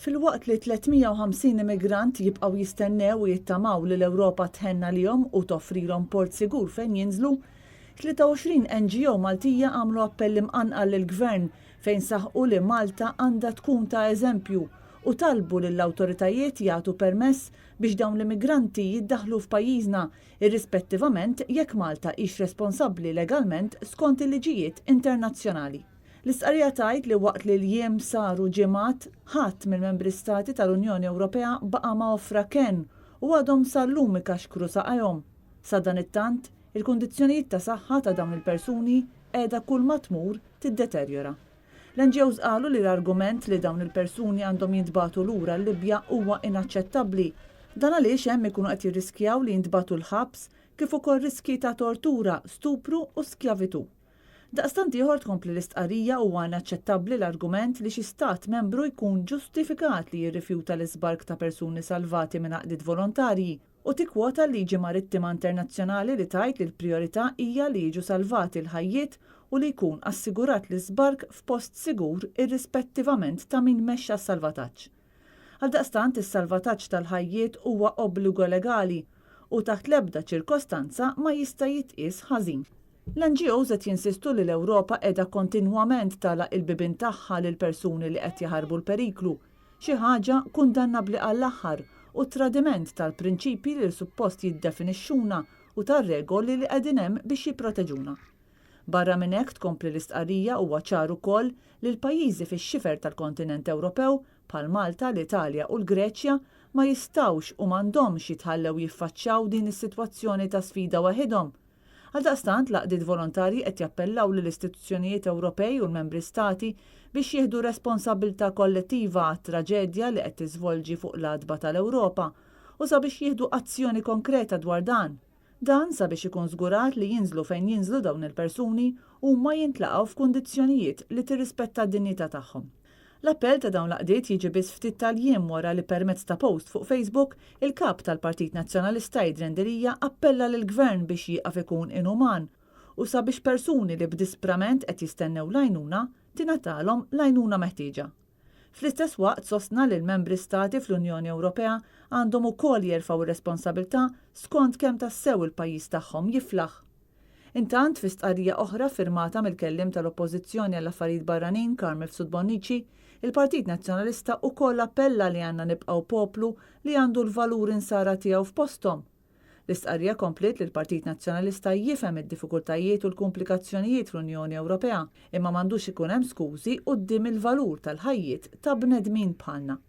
Filwaqt li 350 immigrant jibqgħu jistennew u jittamaw li l-Ewropa tħenn għalihom u toffrilhom port sigur fejn jinżlu, 23 NGO Maltija għamlu appell imqanqal lill-Gvern fejn saħqu li Malta għandha tkun ta' eżempju u talbu lill-awtoritajiet jagħtu permess biex dawn l-immigranti jiddaħħlu f'pajjiżna irrispettivament jekk Malta hix responsabbli legalment skont il-liġijiet internazzjonali. L-istqarrija tgħid li waqt li l-jiem saru ġimgħat, ħadd mill-membri stati tal-Unjoni Ewropea baqa' ma offra kenn u għadhom sal-lum ikaxkru saqajhom. Sadanittant, il-kundizzjonijiet ta' saħħa ta' dawn il-persuni qiegħda kull ma tmur tiddeterjora. L-NGOs qalu li l-argument li dawn il-persuni għandhom jintbagħtu lura l-Libja huwa inaċċettabbli. Dan għaliex hemm ikunu qed jirriskjaw li jintbagħtu l-ħabs kif ukoll riskji ta' tortura, stupru u skjavitù. Daqstant ieħor tkompli l-istqarrija huwa inaċċettabbli l-argument li xi stat membru jkun ġustifikat li jirrifjuta l-iżbark ta' persuni salvati minn għaqdiet volontarji u tikkwota l-liġi marittima internazzjonali li tgħid li l-prijorità hija li jiġu salvati l-ħajjiet u li jkun assigurat l-iżbark f'post sigur irrispettivament ta' min mexxa s-salvataġġ. Għaldaqstant is-salvataġġ tal-ħajjiet huwa obbligu legali u taħt l-ebda ċirkostanza ma jista' jitqies ħażin. L-NGOs qed jinsistu li l-Ewropa qiegħda kontinwament tagħlaq il-bibien tagħha lil persuni li qed jaħarbu l-periklu, xi ħaġa kundannabbli għall-aħħar u tradiment tal-prinċipji li suppost jiddefinixxuna u tar-regoli li qegħdin hemm biex jipproteġuna. Barra minn hekk tkompli l-istqarrija huwa ċar ukoll li l-pajjiżi fix-xifer tal-kontinent Ewropew bħal Malta, l-Italja u l-Greċja ma jistgħux u m'għandhomx jitħallew jiffaċċjaw din is-sitwazzjoni ta' sfida waħidhom. Għaldaqstant, l-għaqdiet volontarji qed jappellaw lill-istituzzjonijiet Ewropej u l-membri stati biex jieħdu responsabbiltà kollettiva għat-traġedja li qed tiżvolġi fuq l-għatba tal-Ewropa u sabiex jieħdu azzjoni konkreta dwar dan. Dan sabiex ikun żgurat li jinżlu fejn jinżlu dawn il-persuni, huma jintlaqgħu f'kundizzjonijiet li tirrispetta d-dinjità tagħhom. L-appell ta' dawn l-għaqdiet jiġi biss ftit tal-jiem wara li permezz ta' post fuq Facebook, il-Kap tal-Partit Nazzjonalista Adrian Delia appella lill-Gvern biex jieqaf ikun inuman u sabiex persuni li b'disprament qed jistennew l-għajnuna tingħatalhom l-għajnuna meħtieġa. Fl-istess waqt sostna li l-membri stati fl-Unjoni Ewropea għandhom ukoll jerfgħu r-responsabilità skont kemm tassew il-pajjiż tagħhom jiflaħ. Intant, fi stqarrija oħra ffirmata mill-Kelliem tal-Oppożizzjoni għall-Affarijiet Barranin Carm Mifsud Bonnici, il-Partit Nazzjonalista ukoll appella li għandna nibqgħu poplu li għandu l-valuri nsara tiegħu f'posthom. L-istqarrija kompliet li l-Partit Nazzjonalista jifhem id-diffikultajiet u l-kumplikazzjonijiet fl-Unjoni Ewropea, imma m'għandux ikun hemm skużi quddiem il-valur tal-ħajjiet ta' bnedmin bħalna.